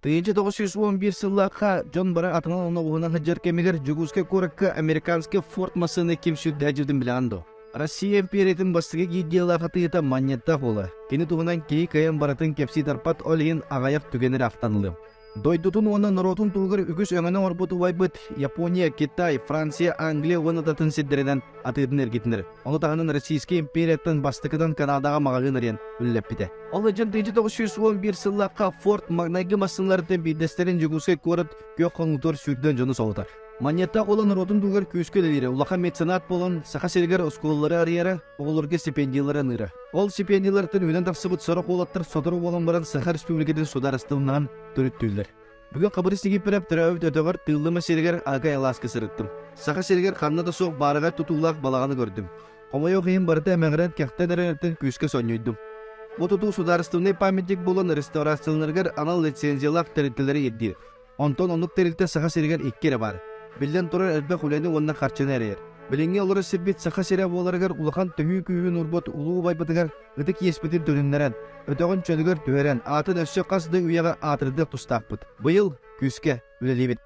1911 сыллаахха дьон бары атынан оноҕуһунан сылдьар кэмигэр Дьокуускай куоракка американскай Форд массыына ким сүрдээх дьылдын билэҕин дуо? Россия империятын бастакы гильдиялаах атыыта манньыттаах буола. Кини туһунан киһи кыайан барытын кэпсии тарпат, ол иһин аҕыйах түгэни эрэ ахтанылым. Дойдутун уонна норуотун туһугар үгүс өҥөнү оҥорбут убайбыт Япония, Китай, Франция, Англия уонна да атын сирдэринэн атыытын эргитинэр. Ону таһынан Российскай империяттан бастакытан Канадаҕа маҕаһыын арыйан үлэлэппитэ. Ол сылдьан 1911 сыллаахха Форд маҥнайгы массыыналарыттан биирдэстэрин Дьокуускай куорат күөх хонуутугар сүүрдэн дьону соһутар. Манньыаттаах уола норуотун туһугар күүскэ үлэлиирэ, улахан меценат буолан Саха сиригэр оскуолалары арыйара, оҕолорго стипендиялары аныыра. Ол стипендиялартан үүнэн тахсыбыт сорох уолаттар сотору буолан баран Саха Республикатын судаарыстыбаннаһын төрүттүүллэр. Бүгүн Хабырыс Никифоров төрөөбүт өтөҕөр Тыыллыма сиригэр Агай алааска сырыттым. Саха сиригэр ханна да суох баараҕай тутуулаах балаҕаны көрдүм. Хомойуох иһин барыта эмэҕирэн кэхтэн эрэртэн күүскэ сонньуйдум. Бу тутуу судаарыстыбаннай памятник буолан реставрацияланарыгар анал лицензиялаах тэрилтэлэри ирдиир. Онтон оннук тэрилтэ Саха сиригэр икки эрэ баар. Биллэн турар, элбэх үлэни уонна харчыны эрэйэр. Билиҥҥи олорор сирбит Саха сирэ буоларыгар улахан төһүү күүһүн уурбут улуу убайбытыгар ытык иэспитин төнүннэрэн, өтөҕүн чөлүгэр түһэрэн, аатын өссө хас да үйэҕэ аатырдыах тустаахпыт. Быйыл күүскэ үлэлиибит.